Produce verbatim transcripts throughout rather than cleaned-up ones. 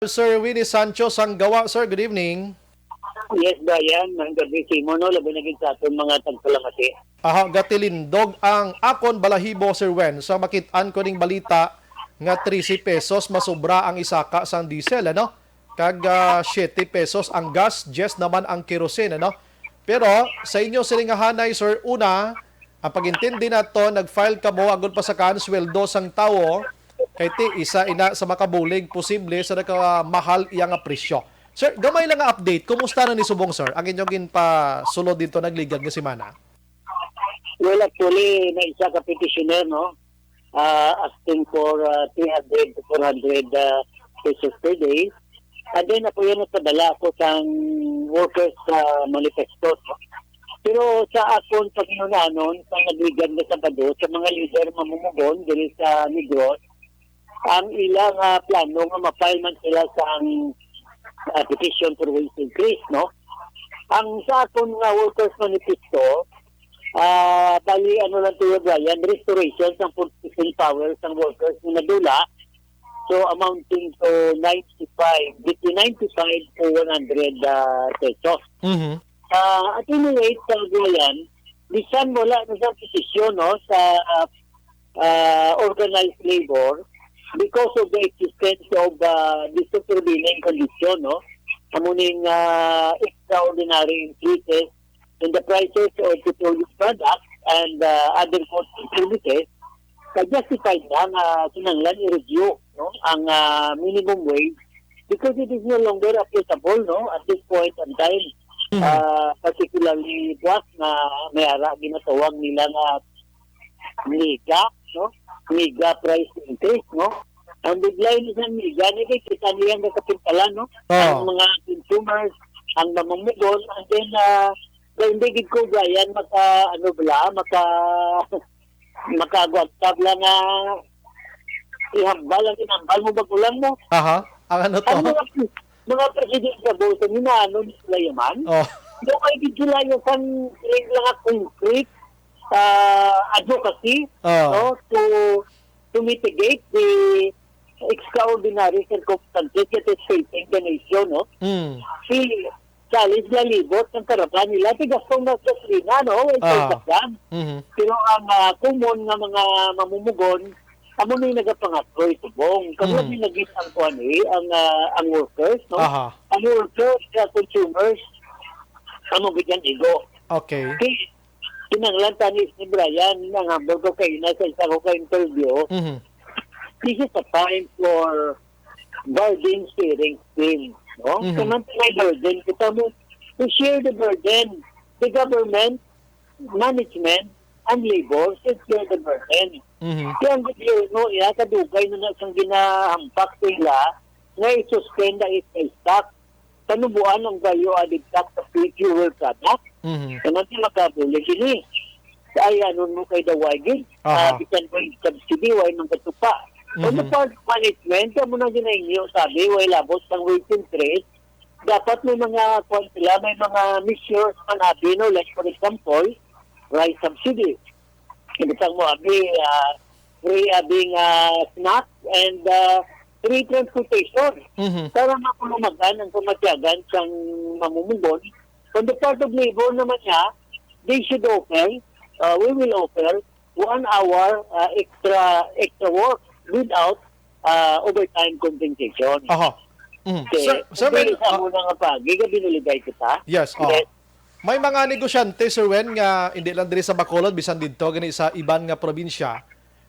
Sir Winnie Sancho Sanggawa, sir. Good evening. Yes, Brian. Ang gabi sa imo, no? Labi na gid sa aton mga tagpalamati. Aha, gatilindog ang akon balahibo, Sir Wen, sa makit-an ko ning balita nga trese pesos masubra ang isaka sang diesel, ano? Kag, ah, siete pesos ang gas, diyes naman ang kerosene, ano? Pero sa inyo sini nga hanay, Sir, una, ang pag-intindi nato, nag-file kamo agod pasakaan sweldo sang tawo, kay ti isa ina sa makabulig posible sa nakamahal iya nga presyo. Sir, gamay lang nga update. Kumusta na ni subong, sir, ang inyong ginpasulod dito nagligad nga semana? Well, actually, may isa ka petitioner, no? Ah, asking for, ah, three hundred to four hundred, ah, pesos per day. And then, ako yun, nagpadala ako sang workers, ah, manifesto, no? Pero sa akon paghinunanon, sa nagligad nga Sabado, sa mga leader mamumugon diri sa Negros, ang ilang, ah, plano nga ma-file man sila sang, ah, petition for wage increase, no? Ang sa akon nga workers manifesto, ah, bali, ano lang to, Brian, restoration sang purchasing power sang workers nga nadula. So, amounting to ninety-five, between ninety-five to one hundred, ah, pesos. Mhm. Ah, at any rate, sa Brian, bisan wala na sa posisyon, no, sa, ah, ah, organized labor, because of the existence of, ah, the supervening condition, no, amo ning, ah, extraordinary increases in the prices of petroleum products and, ah, other goods and services, ka justified na nga kinahanglan i-review, no, ang, ah, minimum wage because it is no longer applicable, no, at this point in time. Mhm. Ah, particularly buwas nga may ara ginatawag nila nga mega, no? Mega price increase, no? Ang big line sa mega, ni kay kita niya nga kapintalan, no? Oh. Ang mga consumers, ang mamumugon, and then, ah, kaya hindi gid ko, Brian, maka, ano bala, maka, makaagwag ka bala nga ihambal ang inambal mo, bagulang mo. Aha. Ang ano to? Ang mga, mga presidente sa Bosa, ni Nano, ni Sulaiman, Oh. Doon ay gid sila yung sang, yung mga concrete, ah, advocacy, Oh. no, to, to mitigate the extraordinary circumstances that is facing the nation, no? Mm. Si Charles Lalibot, ang karaban nila, ti gastong na gasolina, no? Ito Ah. Sa dam. Mhm. Pero ang, ah, common nga mga mamumugon, amo ni nagapangatroy subong. Kamo Mhm. ni nagit ang kuan, eh, ang, ah, ang workers, no? Aha. Ang workers, sa consumers, amo gid ang igo. Okay. Kay, kinahanglan tani ni Brian, ang hambal ko kay na sa isa ko ka interview, Mhm. this is a time for burden sharing scheme, no? Mhm. Kung may burden, kita mo, to share the burden. The government, management, and labor should share the burden. Mhm. Kaya ang gobyerno, iya, kadugay na na siyang ginahampak sa ila nga i-suspend ang excise tax. Panubuan ang value-added tax sa fuel product. Mhm. Kaya natin makabulig ini. Ay, ano mo kay the wagin? Aha. Ah, bisan po yung subsidy, way man katupa. On the Mhm. part of management, kamo na ginahingyo, sabi, way labot ng wage increase. Dapat may mga, kuwan sila, may mga measures man abi, no? Like, for example, rice subsidy. Ibutang mo abi, ah, free abi nga snack and, ah, free transportation. Mhm. Para makulumagan ang pamatyagan sang mamumugon. On the part of labor naman niya, they should offer, ah, we will offer one hour, ah, extra, extra work without, ah, overtime compensation. Aha. Mhm. Okay. Sir, sir, Hindi may, sa ah, muna nga pagi, nga binuligay kita. Yes, aha. Yes. May mga negosyante, Sir Wen, nga hindi lang diri sa Bacolod, bisan didto gani sa iban nga probinsya,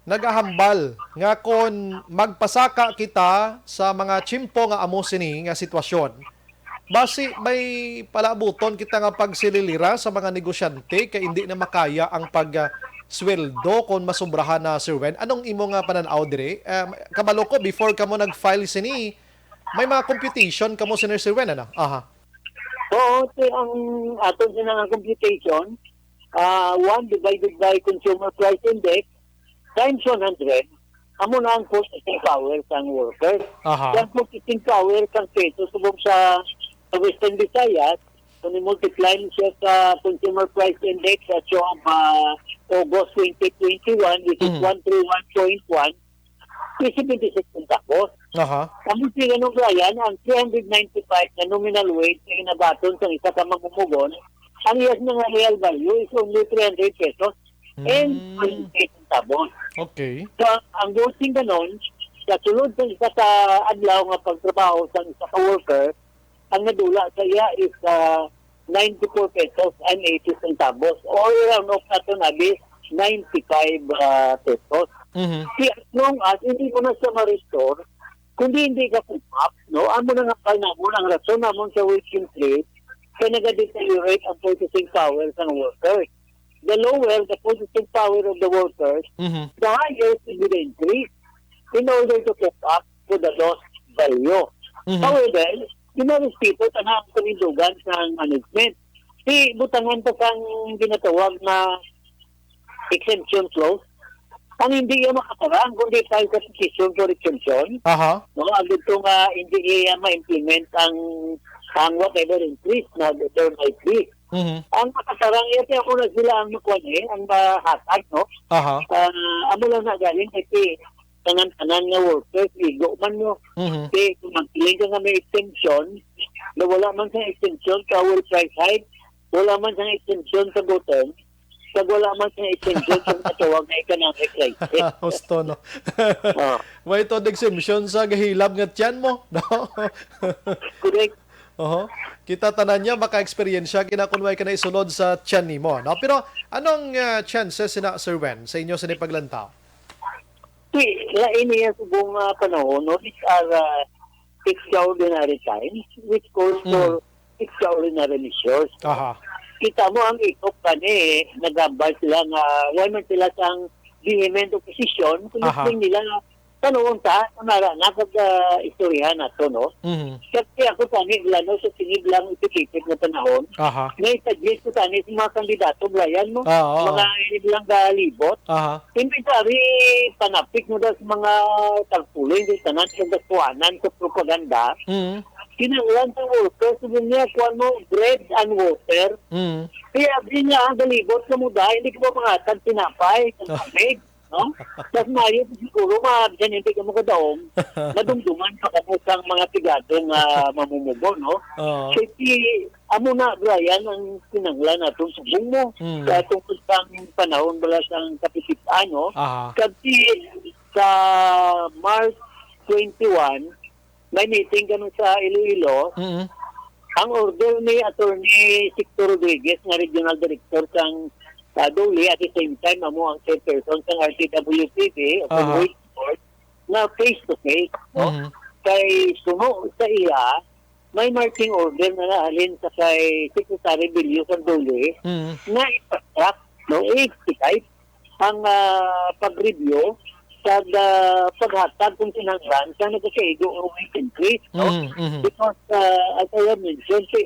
nagahambal nga kon magpasaka kita sa mga tiyempo nga amo sini nga sitwasyon, basi may palaabuton kita nga pagsililira sa mga negosyante kay hindi na makaya ang pag, ah, sweldo kon masobrahan na, Sir Wen. Anong imo nga panan-aw diri? Um, kabalo ko, before kamo nag-file sini, may mga computation kamo sini, Sir Wen, ano? Aha. Oo, ti-, ang aton sina nga computation, ah, one divided by consumer price index times one hundred, amo na ang purchasing power sang workers. Aha. Ang purchasing power sang peso subong sa, sa Western Visayas, kung i-multiply mo siya sa consumer price index as of, ah, August twenty twenty-one, which is Mhm. one three one point one, is seventy-six centavos. Aha. Amo si ganun, Brian, ang three hundred ninety-five na nominal wage na ginabaton sa isa ka mamumugon, ang iyas nga real value is only three hundred pesos and Mm. twenty centavos. Okay. So, ang gross sing ganun, sa sulod sa isa ka adlaw nga pagtrabaho sa isa ka worker, ang nadula sa iya is, ah, ninety-four pesos and eighty centavos, or round off nato na di ninety-five, ah, pesos. Mhm. Si, as long as hindi mo na siya ma-restore, kundi hindi ka kumap, no? Amo na nga pa namon ang rason namon sa wage increase, kay nag-deteriorate ang purchasing power sang workers. The lower the purchasing power of the workers, Mhm. the higher should be the increase in order to keep up with the lost value. Mhm. However, ginarespeto ta na ang kanindugan sang management. Si butangan ta sang ginatawag na exemption clause. Ang hindi iya makatarang kundi file sa petition for exemption. Aha. No, ang dito nga hindi iya ma-implement ang, ang whatever increase na there might be. Mhm. Ang makatarang iya, kaya mo na sila ang makuha niya, ang mahatag, no? Aha. Ah, amo lang na galing kasi tanan-tanan nga workers, igo man, no? Mhm. Kasi kung magpiling ka nga may exemption, na wala man sa exemption sa oil price hike, wala man sa exemption sa button, kag wala man sa exemption sa natawag na economic crisis. Husto, no? Ah. Wala to exemption sa gahilab nga tiyan mo, no? Correct. Oho. Kita tanan niya maka-eksperyensya kina kun way ka na isulod sa tiyan nimo, no? Pero anong, ah, chances sina, Sir Wen, sa inyo sini paglantaw? Si, lain niya subong, ah, panahon, no? These are, ah, extraordinary times which calls Mm. for extraordinary measures. Aha. Kita mo ang ikop kani, nagambal sila nga wala man sila sang vehement opposition, kung Aha. gusto nila nga tanong ta, kung nara na pag, ah, istoryahan nato, no? Mhm. Kasi ako tani, wala, no, sa tingin lang ipikipit na panahon, Aha. may suggest ko tani sa mga kandidato, Brian, no? Ah, oo. Mga ilang galibot. Aha. Hindi sabi panapik mo daw sa mga tagpuloy, hindi tanan sa gastuanan sa propaganda. Mhm. Kinahanglan sa workers, sabi niya, kuwan mo, bread and water. Mhm. Kaya sabi niya, ang galibot ka mo dahil hindi ka pa mangatag tinapay, sa tubig, no? Mas maayo pa siguro, mga dyan, hindi ka makadaong, madumduman pa kamo sang mga pigado nga mamumugo, no? Oo. Kasi, amo na, Brian, ang kinahanglan natin subong mo. Mm. Sa tungkol sang panahon, wala sang kapitid-an, no? Aha. Kasi, sa March twenty-one, may meeting kami sa Iloilo. Mm. Ang order ni Attorney Sixto Rodriguez nga Regional Director sang, ah, DOLE, at the same time, amo ang chairperson sang R T W P B, o Aha. Wage Board, na face to face, no? Mhm. Kay suno sa iya, may marching order na nahalin sa kay Secretary Bello sang DOLE Mhm. na i-fast track, no? I-expedite ang, ah, pag-review sa, ah, paghatag kung kinahanglan sa nagkakaigo nga wage increase, no? Mhm, mhm. Because, ah, as I have mentioned, si,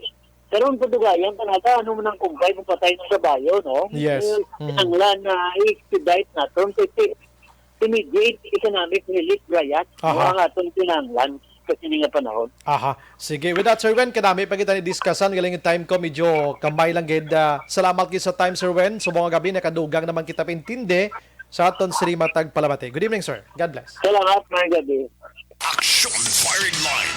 karon padugayan pa nata, ano man ang kumpay kung patay ng kabayo, no? Yes. Eh, Mhm. kinahanglan na i-expedite naton kasi immediate economic relief, Brian, Aha. no, ang aton kinahanglan sa sini nga panahon. Aha. Sige. With that, Sir Wen, kadami pa kita ni-discussan. Galing yung time ko, medyo kamay lang gid. Ah, salamat gid sa time, Sir Wen. So, mga gabi, nakadugang naman kita pintindi sa aton sini matag palamati. Good evening, sir. God bless. Salamat, mga gabi. Action Firing Line.